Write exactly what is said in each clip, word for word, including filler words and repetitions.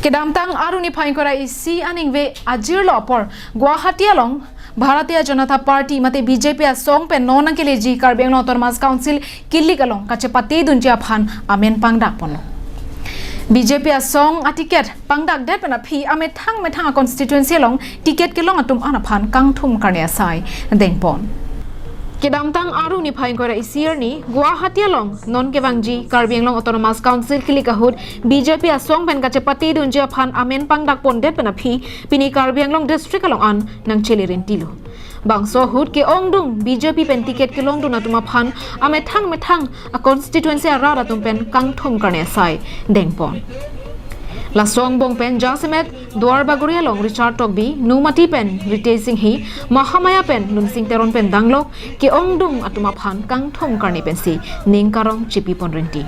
Kedamtang Aru niphai ingkoi ra isi aningve ajirlo apor Guwahati along Bharatiya Janata Party mate B J P asong pen non nangkeleji Karbi Anglong Autonomous Council kilik along kachepate dunji aphan amen pangdak ponlo. B J P asong aticket pangdakdet pen aphi amethang methang a constituency along ticket kelong atum an aphan kangthum karne asai dengpon. Kedamtang Aru niphai ingkoi ra isi arni Guwahati along non kevangji Karbi Anglong Autonomous Council kilik ahut B J P asong pen kachepate dunji aphan amen pangdak pondet pen aphi pini Karbi Anglong district along an nangchele rintilo. Bangso ahut ke-ongdung B J P pen ticket kelongdun atum aphan amethang methang a constituency arat atum pen kangthum karne asai dengpon. Laso angbong pen jasemet Duarbagori along Richard Tokbi, Numati pen Ritesh Enghi, Mahamaya pen Lunsing Teron pen danglok ke-ongdung atum aphan kangthum karne pensi ning karong chipipon rinti.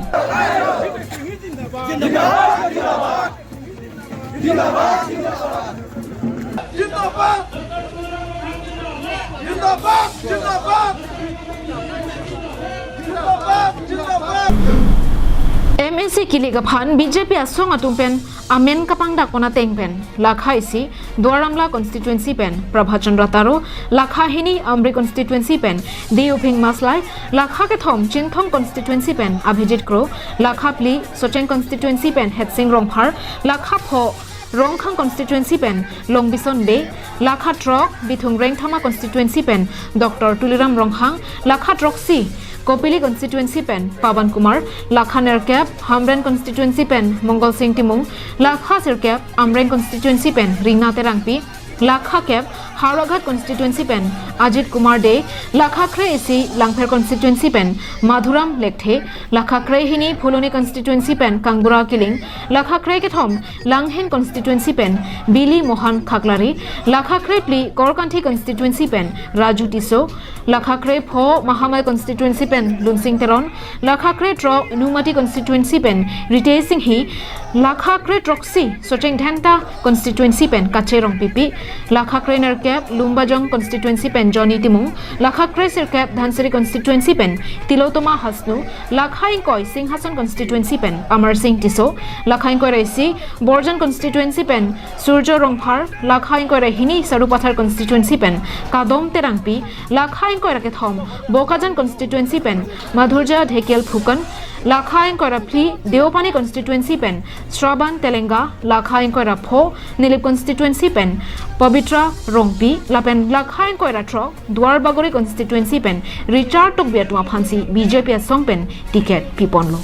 M A C kilik aphan B J P asong atum pen amen kapangdak pon ateng pen lakha isi Duar Amla constituency pen Prabhat Chandra Taro, lakha hini Amri constituency pen Deophing Maslai, lakha kethom Chinthong constituency pen Abhijit Kro, lakha phli Socheng constituency pen Hetsing Rongphar, lakha pho Rongkhang constituency pen Longbison Bey, lakha throk Bithung Rengthama constituency pen Doctor Tuliram Ronghang, lakha throksi Kopili constituency pen Pawan Kumar, lakha nerkep Hamren constituency pen Mongol Sing Timung, lakha sirkep Amreng constituency pen Rina Terangpi, lakha kep Howraghat constituency pen Ajit Kumar Dey, lakha kre-isi Langpher constituency pen Madhuram Lekthe, lakha kre-hini Phuloni constituency pen Kangbura Killing, lakha kre-kethom Langhin constituency pen Bili Mohan Khaklari, lakha kre-phli Korkanthi constituency pen Raju Tisso, lakha kre-pho Mahamaya constituency pen Lunsing Teron, lakha kre-throk Numati constituency pen Ritesh Enghi, lakha kre-throksi Socheng Dhenta constituency pen Kache Rongpipi, lakha kre-nerkep Lumbajong constituency pen Johnny Timung, lakha kre-sirkep Dhansiri constituency pen Tilottama Hasnu, lakha ingkoi Singhason constituency pen Amar Sing Tisso, lakha ingkoi ra isi Borjan constituency pen Surjo Rongphar, lakha ingkoi ra hini Sarupathar constituency pen Kadom Terangpi, lakha ingkoi ra kethom Bokajan constituency pen Madhurjya Dhekial Phukan, lakha ingkoi ra phli Deopani constituency pen Shraban Telenga, lakha ingkoi ra pho Nilip constituency pen Pabitra Rongpi, lapen lakha ingkoi ra throk Duarbagori constituency pen Richard Tokbi atum aphansi B J P asong pen ticket piponlo.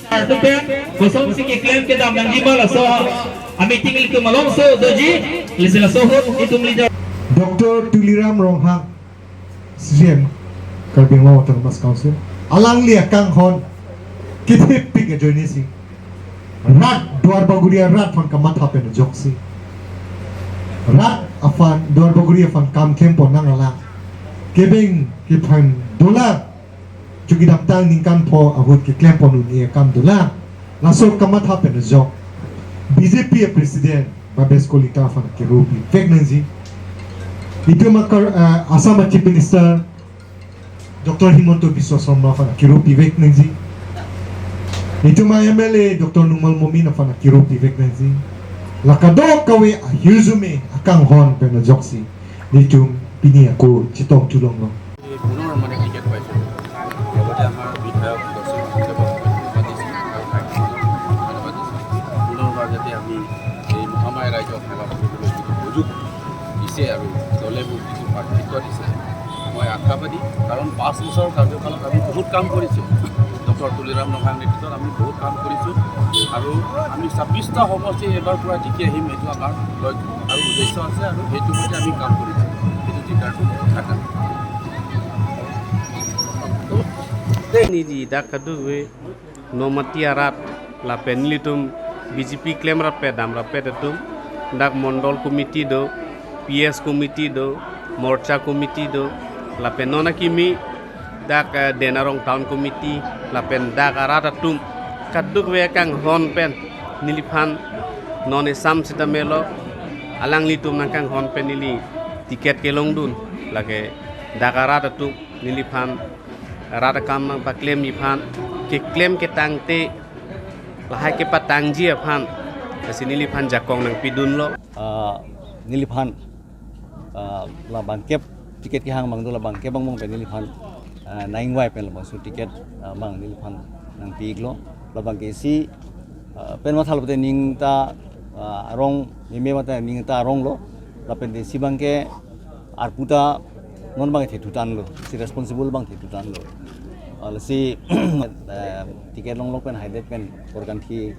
Artu pen, kosonsi keklem kedam nangji ma laso a meeting ilitum alongso doji, lasi laso ahut itum leader Doctor Tuliram Ronghang, C E M, Karbi Anglong Autonomous Council, alangli akanghon kithip pik ajoinesi rat Duarbagori arat aphan kamatha pen ajoksi, rat aphan, Duarbagori aphan kam klempon nang alang, kebeng kephan dolang, chukidamtang ningkan pho ahut keklempon un-e akam dolang, laso kamatha pen ajok B J P a President Bhabesh Kalita aphan kero pivek nangji. Itum akar, eh, Assam a Chief Minister Doctor Himanta Biswa Sarma aphan kero pivek nangji. Itum a M L A Doctor Numal Momin aphan kero pivek nangji. La kadokave ahirjume akanghon pen ajoksi itum pini ako chetong chulonglo. এই পুনৰ মানে টিকেট পাইছোঁ। লগতে আমাৰ বিধায়ক দৰ্শন কাকতিয়ে ধন্যবাদ দিছোঁ আৰু ভাইকোলৈ ধন্যবাদ দিছোঁ। পুনৰবাৰ যাতে আমি এই মহামায়া ৰাইজক সেৱা কৰিবলৈ যিটো সুযোগ দিছে আৰু দলে মোক যিটো প্ৰাৰ্থিত্ব দিছে, মই আশাবাদী, কাৰণ পাঁচ বছৰৰ কাৰ্যকালত আমি বহুত কাম কৰিছোঁ। ডক্টৰ তুলিৰাম ৰংহাং নেতৃত্বত আমি বহুত কাম কৰিছোঁ আৰু আমি ছাব্বিছটা সমষ্টি এইবাৰ পৰা জিকি আহিম, এইটো আমাৰ লক্ষ্য আৰু উদ্দেশ্য আছে আৰু সেইটো মতে আমি কাম কৰিছোঁ। সেইটো জিকাৰটো থাকা। Neli dak kadokave Nomati arat lapen nelitum B J P klem rapet dam rapet atum, dak mondol committee do, P S committee do, morcha committee do, lapen non akimi dak, eh, Denarong Town Committee lapen dak arat atum kadokave akanghon pen neliphan non esam sita melo, alanglitum nangkanghon pen neli ticket kelongdun, lake dak arat atum neliphan rat akam nangpaklemji aphan keklem ketangte Lahai kepatangji aphan, lasi neliphan jakong nangpidunlo. Ah, neliphan, ah, la bangkep ticket kehang abang do, la bangkep abang abang pen neliphan, ah, nang-ingvai pen labangso ticket, ah, abang neliphan nangpi-iklo. Labangke isi, ah, pen mathalo te ning ta, ah, arong, meme mata ning ta aronglo. Lapen te isi abangke arpu ta non abang thethu tanglo, si responsible abang thethu tanglo. Ah, lasi, eh, ticket longlok pen haidet pen Korkanthi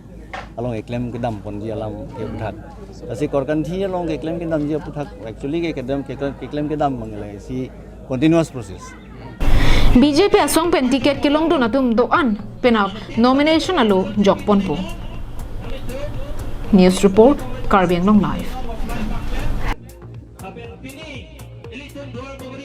along keklem kedam ponji alam ke aphuthak. Lasi Korkanthi along keklem kedamji aphuthak, actually ke kedam, ke, keklem kedam abang le isi continuous process. B J P asong pen ticket kelongdun atum do-an penap nomination alo jokponpo. News report, Karbi Anglong Live.